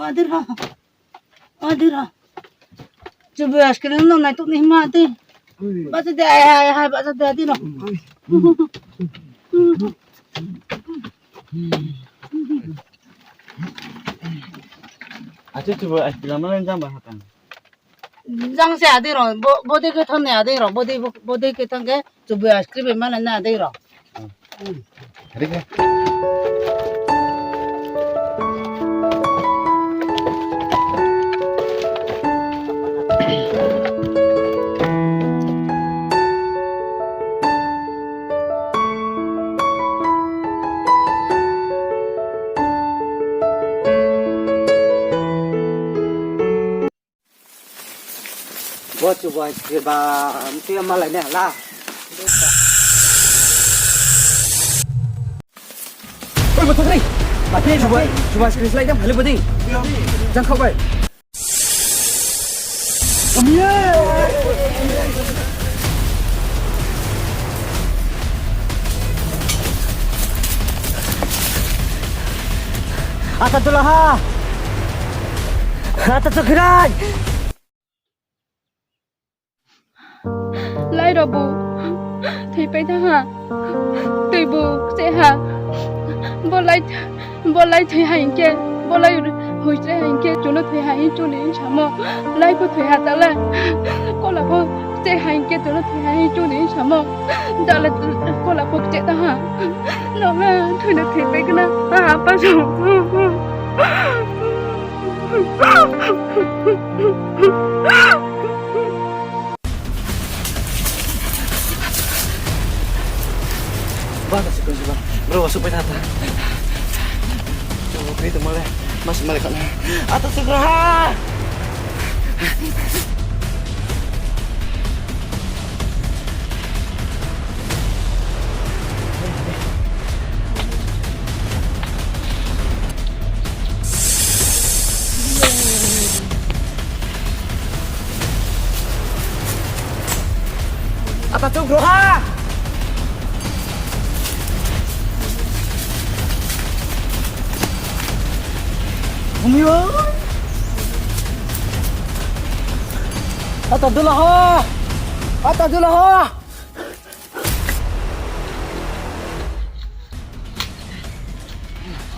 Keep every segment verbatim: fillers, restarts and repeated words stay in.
Adira. Adira. Chubu ice cream no nai tuk ni ma ti. Ba sa de, hai, hai, hai, ba sa de, adi no. Achu chubu ice cream ma jang ba hatang. Jang se adei rao, bo, bodei khe thang ni adei rao, bodei, bodei khe thang khe, chubu ice cream bai ma nai na adei rao. Bo chubu ice cream ba, mtui ya malai nai hala. Oi, bo thakri. Ate chubu, chubu ice cream slai dam, hale bodei. Jang khau bai. Ata dulaha! Ata chukhirai! Lai rao bu thoipai thanng ha. Tui bu kcheh ha. Bo lai, bo lai thoi ha hing khe, bo lai hoichrai ha hing khe, chung no thoi ha hing chung ni samo. Lai pho thoi ha ta la. Kola pho kcheh ha hing khe, chung no thoi ha hing chung ni samo. Da le kola pho kcheh ta ha. Nang le thoi no thoipai khna. Apa song. Ba, ta se koi ba. Bro, ba, supai ta ta. Coba koi tongma le. Mas male kana. Ata sugra ha. Ata chuk roha. Bumio. Ata dulaha. Ata dulaha.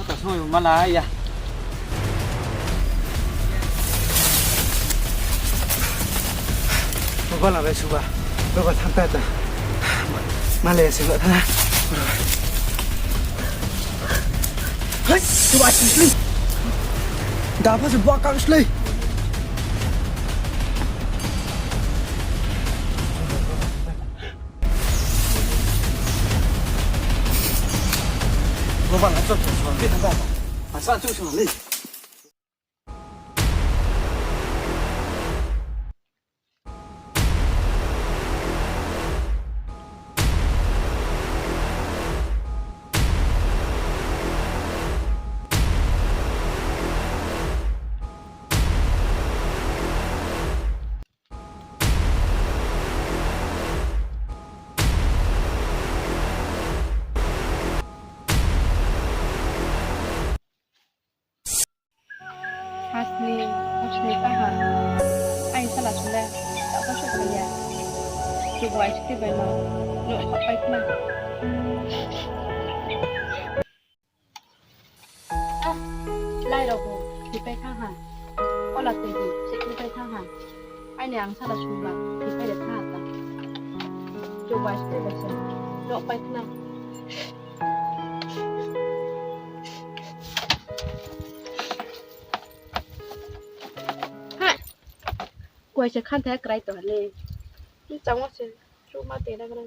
Ata soi malai ya. Baba la bai suba. Baba thang ta ta. Malai ya se ba thang. Hai, suba sli. Daba se ba ka sli. Baba la chok chok suba. Asa chok suba le. Hasni, hasni taha. Aini sala sule, taoh khe souhphai ya. Chubu ice cream bai no, nouh khapai khna. Ah, lai rao bo, khipai thanng ha. Kola tui di, se khipai thanng ha. Aini ang sala sungba, khipai de thanng ha ta. Chubu ice cream bai se, nouh pai khna. Hai. Kuai se khan thai krai to le. Ni chang wo se, chu ma te na gra.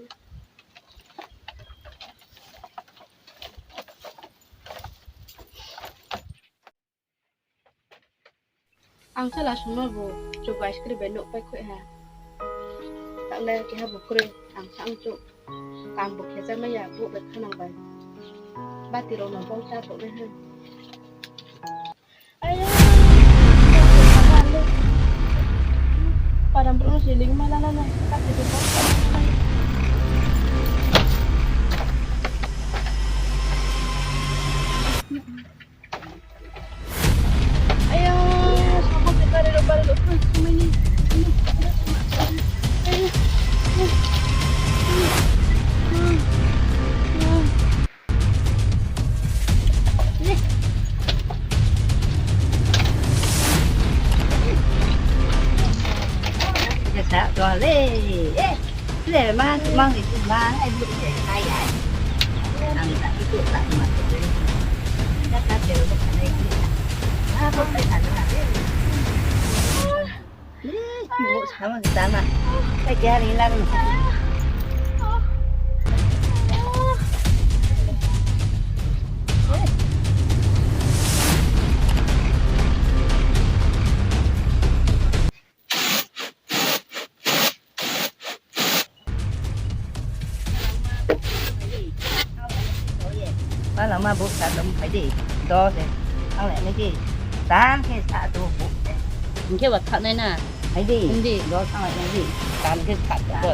Ang sala sung no bu chubai screen bai nouh pai khoih ha. Taoh le keha bu kroi, ang sa ang chouh. Kam bu khe cha mai ya, bu bai khanang bai. Bati rao no bong cha tong nai ha. Aya, param brouh no se ling ma la la na, bati rao bong cha tong nai. Aya, sama se kare ro, kare ro, kare ro, kare ro. Aya, sa to le. Eh. Le ma, mang ni ma, ai bu ke kai ai. Ang ta itu ta ma ke. Ka ka ke ro ka nai ki. Ah, bu ke ka na. Ni bu sa ma ta na. Kai ke hari lang. Ma lama bu sa dum phai di. Do se. Ang le nai di. Dan khe sa tu bu. Hing khe ba kha nai na. Phai di. Hing di. Do sang le nai di. Dan khe sa tu bu.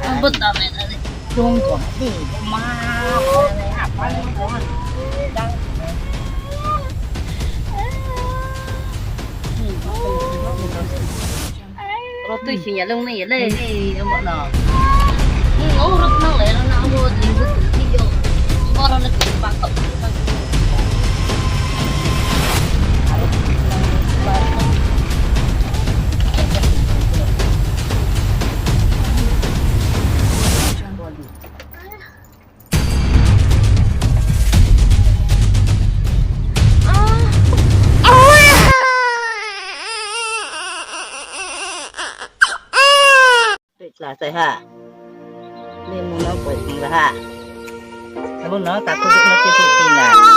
Ang bu ta me na. Chung ko di ma ko ne apa ni ko. Ro tui sing ya lung ni ya le. Ni mo no. Ni o ro nang le ro na bo ni bu tu ti yo. Bo ro na ti pa ko. Tla sai ha. Ni mo no koi thang ha. Abo no ta ko no ti ko ti na.